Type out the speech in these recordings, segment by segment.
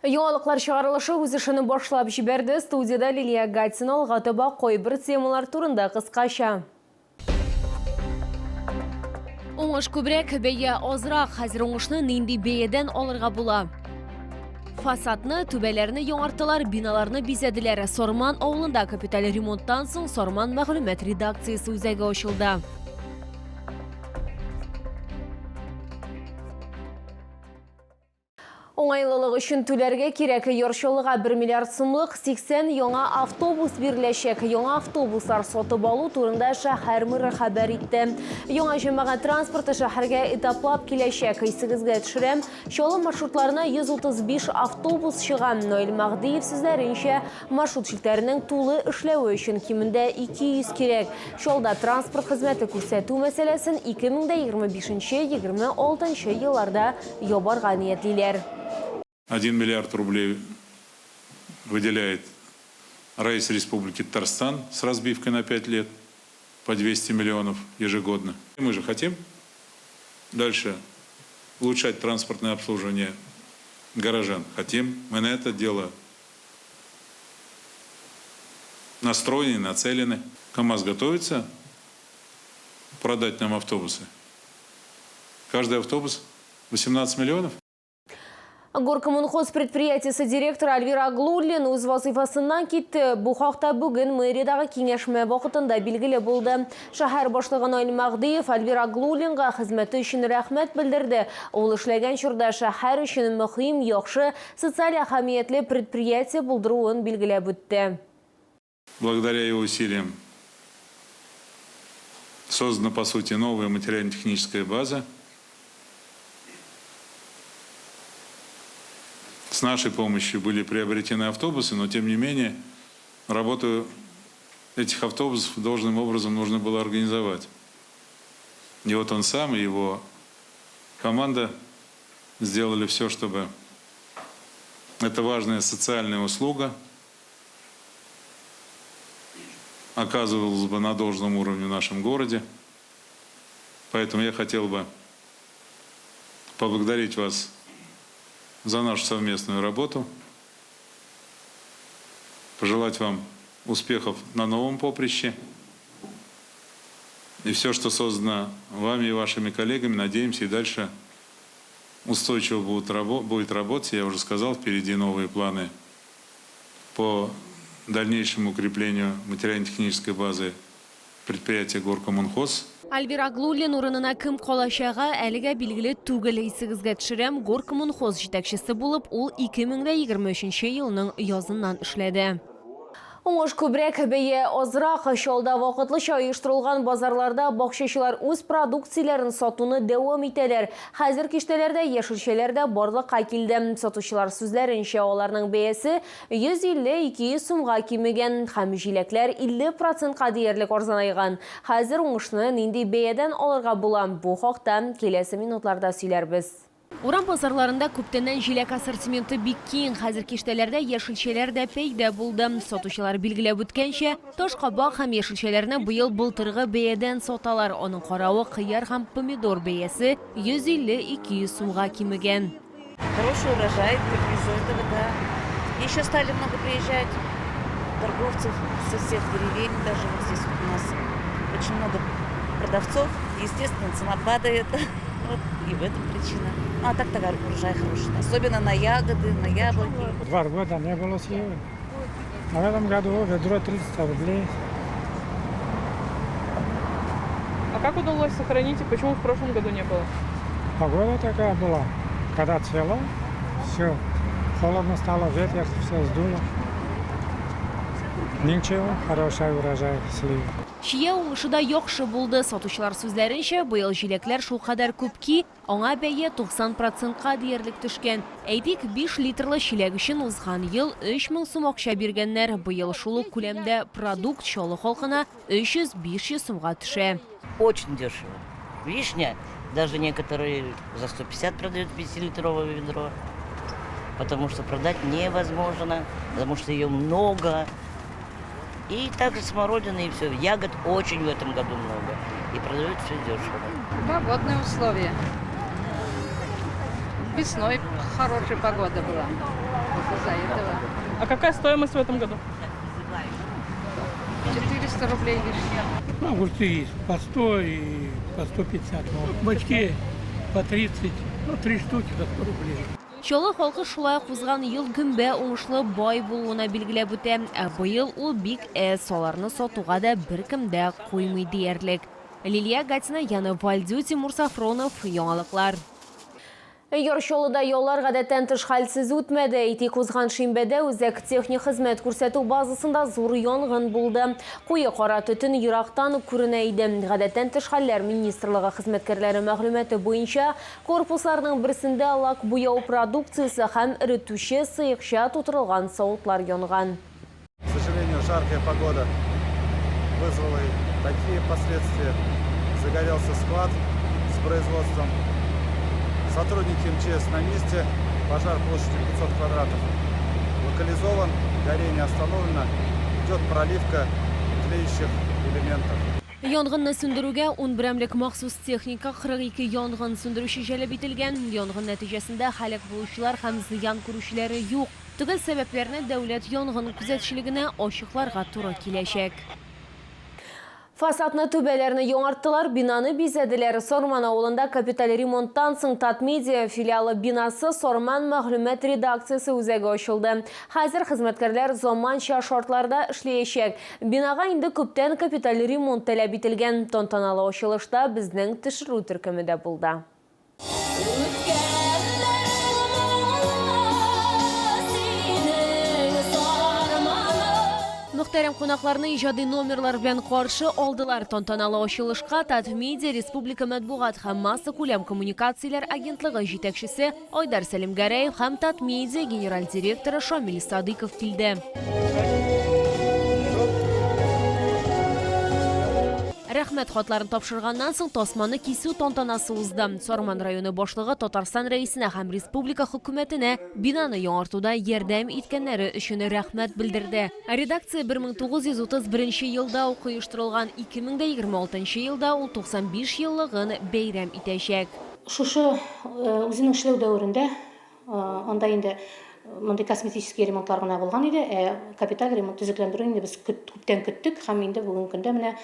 Яңалыклар чыгарылышы үз эшен башлап җибәрде. Студиядә Лилия Гатина. Алга таба кайбер темалар турында кыскача. Уңыш күбрәк, бәя азрак. Хәзер уңышны нинди бәядән алырга була? Фасадны, түбәләрне яңарттылар, биналарны бизәделәр. Сарман авылында капиталь ремонттан соң Сарман мәгълүмат редакциясе үзәге ачылды. Уңайлылык өчен түләргә кирәк. Яр Чаллыга 1 миллиард сумлык 80 яңа автобус биреләчәк. Яңа автобуслар сатып алу турында шәһәр мэры хәбәр итте. Яңа җәмәгать транспорты шәһәргә этаплап киләчәк. Исегезгә төшерәм, Чаллы маршрутларына 135 автобус чыга. Наил Мәһдиев сүзләренчә, маршрут челтәренең тулы эшләве өчен кимендә 200 кирәк. Чаллыда транспорт хезмәте күрсәтү мәсьәләсен 2025-26 елларда ябарга ниятлиләр. 1 миллиард рублей выделяет Раис Республики Татарстан с разбивкой на 5 лет по 200 миллионов ежегодно. Мы же хотим дальше улучшать транспортное обслуживание горожан. Хотим. Мы на это дело настроены, нацелены. КАМАЗ готовится продать нам автобусы. Каждый автобус 18 миллионов. Горкоммунхоз предприятиесе директоры Альвир Аглуллин үз вазыйфасыннан китте. Бу хакта бүген мэриядагы киңәшмә вакытында билгеле булды. Шәһәр башлыгы Наил Мәһдиев Альвир Аглуллинга хезмәте өчен рәхмәт белдерде. Ул эшләгән чорда шәһәр өчен мөһим, яхшы, социаль әһәмиятле предприятие булдыруын билгеләп үтте. Благодаря его усилиям создана, по сути, новая материально-техническая база. С нашей помощью были приобретены автобусы, но, тем не менее, работу этих автобусов должным образом нужно было организовать. И вот он сам и его команда сделали все, чтобы эта важная социальная услуга оказывалась бы на должном уровне в нашем городе. Поэтому я хотел бы поблагодарить вас за нашу совместную работу, пожелать вам успехов на новом поприще. И все, что создано вами и вашими коллегами, надеемся, и дальше устойчиво будет работать. Я уже сказал, впереди новые планы по дальнейшему укреплению материально-технической базы предприятия Горкоммунхоз. Альвир Аглуллин урынына кем калачагы әлегә билгеле түгел. Исегезгә төшерәм, Горкоммунхоз җитәкчесе булып ул 2023 елның языннан эшләде. Уңыш күбрәк, бәя азрак. Чаллыда вакытлыча оештырылган базарларда бакчачылар үз продукцияләрен сатуны дәвам итәләр. Хәзер киштәләрдә яшелчәләр дә барлыкка килде. Сатучылар сүзләренчә, аларның бәясе 150-200 сумга кимегән һәм җиләкләр 50 процентка диярлек арзанайган. Хәзер уңышны нинди бәядән алырга була? Бу хакта киләсе минутларда сөйләрбез. Урам базарларында күптәннән җиләк ассортименты бик киң. Хәзер киштәләрдә яшелчәләр дә пәйда булды. Сатучылар билгеләп үткәнчә, ташкабак һәм яшелчәләрне быел былтыргы бәядән саталар. Аның каравы, кыяр һәм помидор бәясе 150-200 сумга кимегән. Хороший урожай, только из-за этого, да. Еще стали много приезжать торговцев со всех деревень, даже вот здесь вот у нас очень много продавцов, естественно, цена падает. Вот и в этом причина. А так товар урожай хороший, особенно на ягоды, на яблоки. 2 года не было сливы. А в этом году ведро 300 рублей. А как удалось сохранить и почему в прошлом году не было? Погода такая была. Когда цвело, все, холодно стало, ветер все сдуло. Ничего, хороший урожай слив. Чия уңышы да яхшы булды. Сатучылар сүзләренчә, быел җиләкләр шулкадәр күп ки, аңа бәя 90 процентка диярлек төшкән. Әйтик, 5 литрлы чиләк өчен узган ел 3000 сум акча биргәннәр. Быел шул ук күләмдә продукт Чаллы халкына 300-500 сумга төшә. Очень дешево. Вишня, даже некоторые за 150 продают 5-литровое ведро, потому что продать невозможно, потому что ее много. И также смородины и все. Ягод очень в этом году много. И продают все дешево. Погодные условия. Весной хорошая погода была. Вот из-за этого. А какая стоимость в этом году? 400 рублей вишня. Ну, огурцы есть по 100 и по 150. Бачки по 30, ну, три штуки за 100 рублей. Чаллы халкы шулай ук узган ел гөмбә уңышлы бай булуына билгеләп үтә. Ә быел ул бик әз, аларны сатуга да беркем дә куймый диярлек. Лилия Гатина, Яна Вальдю, Тимур Сафронов, Яңалыклар. Яр Чаллыда яллар гадәттән тыш хәлсез үтмәде. Әйтик, узган шимбәдә үзәк техник хезмәт күрсәтү базасында зур янгын булды. Куе кара төтен ерактан ук күренә иде. Гадәттән тыш хәлләр министрлыгы хезмәткәрләре мәгълүматы буенча, корпусларның берсендә лак буяу продукциясе һәм эретүче сыекча тутырылган савытлар янган. К сожалению, жаркая погода вызвала и такие последствия. Загорелся склад с производством. Сотрудники МЧС на месте. Пожар площадью 500 квадратов локализован. Горение остановлено. Идет проливка тлеющих элементов. Янгынны сүндерүгә ун берәмлек махсус техника, 42 янгын сүндерүче җәлеп ителгән. Янгын нәтиҗәсендә һәлак булучылар һәм зыян күрүчеләре юк. Төгәл сәбәпләрне дәүләт янгын күзәтчелегенә ачыкларга туры киләчәк. Фасадны, түбәләрне яңарттылар, бинаны бизәделәр. Сарман авылында капиталь ремонттан соң Татмедиа филиалы бинасы Сарман мәгълүмат редакциясе үзәге ачылды. Хәзер хезмәткәрләр заманча шартларда эшләячәк. Бинага инде күптән капиталь ремонт таләп ителгән. Тантаналы ачылышта безнең төшерү төркеме дә булды. Мөхтәрәм кунакларны иҗади номерлар белән каршы алдылар. Тантаналы ачылышка Татмедиа республика матбугат һәм массакүләм коммуникацияләр агентлыгы җитәкчесе Айдар Сәлимгәрәев һәм Татмедиа генераль директоры Шамил Садыйков килде. Рәхмәт хатларын тапшырганнан соң тасманы кисү тантанасы узды. Сарман районы башлыгы Татарстан Рәисенә һәм республика хөкүмәтенә бинаны яңартуда ярдәм иткәннәре өчен рәхмәт белдерде. Редакция 1931 елда ук оештырылган, 2026 елда ул 95 еллыгын бәйрәм итәчәк. Шушы үзенең эшләү дәверендә Анда инде мондый косметический ремонтлар гына булган иде, ә капиталь ремонт, төзекләндерү инде без күптән көттек һәм инде бүгенге көндә менә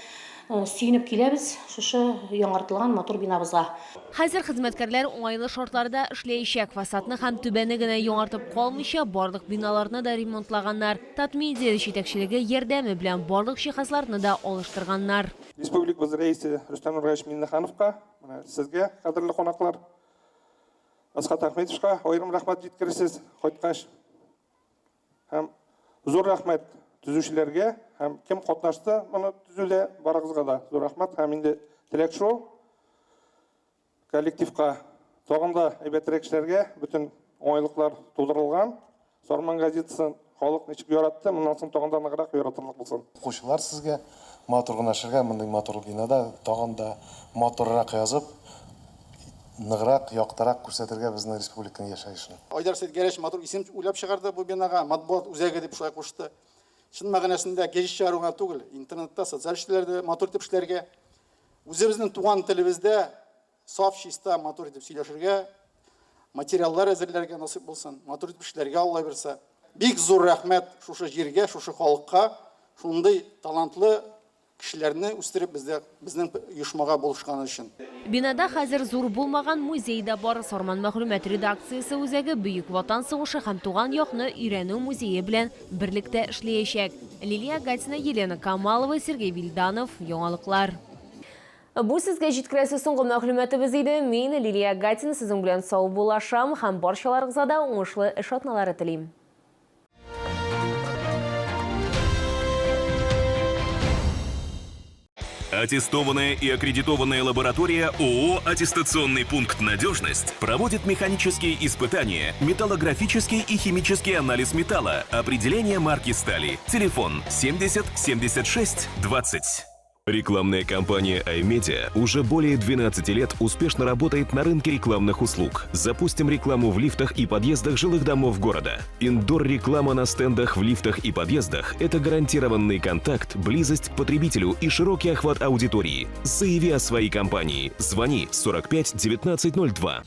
сөенеп киләбез шушы яңартылган матур бинабызга. Хәзер хезмәткәрләр уңайлы шартларда эшләячәк. Фасадны һәм түбәне генә яңартып калмыйча, барлык биналарны да ремонтлаганнар. Татмедиа җитәкчелеге ярдәме белән барлык җиһазларны да алыштырганнар. Республикабыз Рәисе Рөстәм Нургалиевич Миңнехановка, менә сезгә, кадерле кунаклар, Асхат Ахметовичка аерым рәхмәт җиткерерсез кайткач. Һәм зур рәхмәт төзүчеләргә һәм кем катнашты моны төзүдә, барыгызга да зур рәхмәт. Һәм инде теләк шул, коллективка тагын да әйбәтрәк эшләргә бөтен уңайлыклар тудырылган. Сарман газетасын халык ничек яратты, моннан соң тагын да ныграк яратырлык булсын. Укучылар сезгә матур гына эшләргә, мондый матур бинада тагын да матуррак язып, ныграк, яктырак күрсәтергә безнең республиканың яшәешен. Айдар Сәетгәрәевич матур исем уйлап чыгарды бу бинага, матбугат үзәге дип шулай кушты. Чын мәгънәсендә гәҗит чыгару гына түгел, интернетта, социаль челтәрләрдә матур итеп эшләргә, үзебезнең туган телебездә Саф, чиста, матур итеп сөйләшергә, материаллар әзерләргә насыйп булсын, матур итеп эшләргә Алла бирсә. Бик зур рәхмәт шушы җиргә, шушы халыкка, шундый талантлы кешеләрне үстереп бездә безнең оешмага булышканы өчен. Бинада хәзер зур булмаган музей да бар. Сарман мәгълүмат редакциясе үзәге Бөек Ватан сугышы һәм туган якны өйрәнү музее белән берлектә эшләячәк. Лилия Гатина, Елена Камалова, Сергей Вильданов, Яңалыклар. Бу сезгә җиткерәсе соңгы мәгълүматыбыз иде. Мин, Лилия Гатина, сезнең белән саубуллашам һәм барчаларыгызга да уңышлы эш атналары телим. Аттестованная и аккредитованная лаборатория ООО «Аттестационный пункт «Надежность» проводит механические испытания, металлографический и химический анализ металла, определение марки стали. Телефон 70 76 20. Рекламная компания iMedia уже более 12 лет успешно работает на рынке рекламных услуг. Запустим рекламу в лифтах и подъездах жилых домов города. Индор-реклама на стендах в лифтах и подъездах – это гарантированный контакт, близость к потребителю и широкий охват аудитории. Заяви о своей компании. Звони 45 19 02.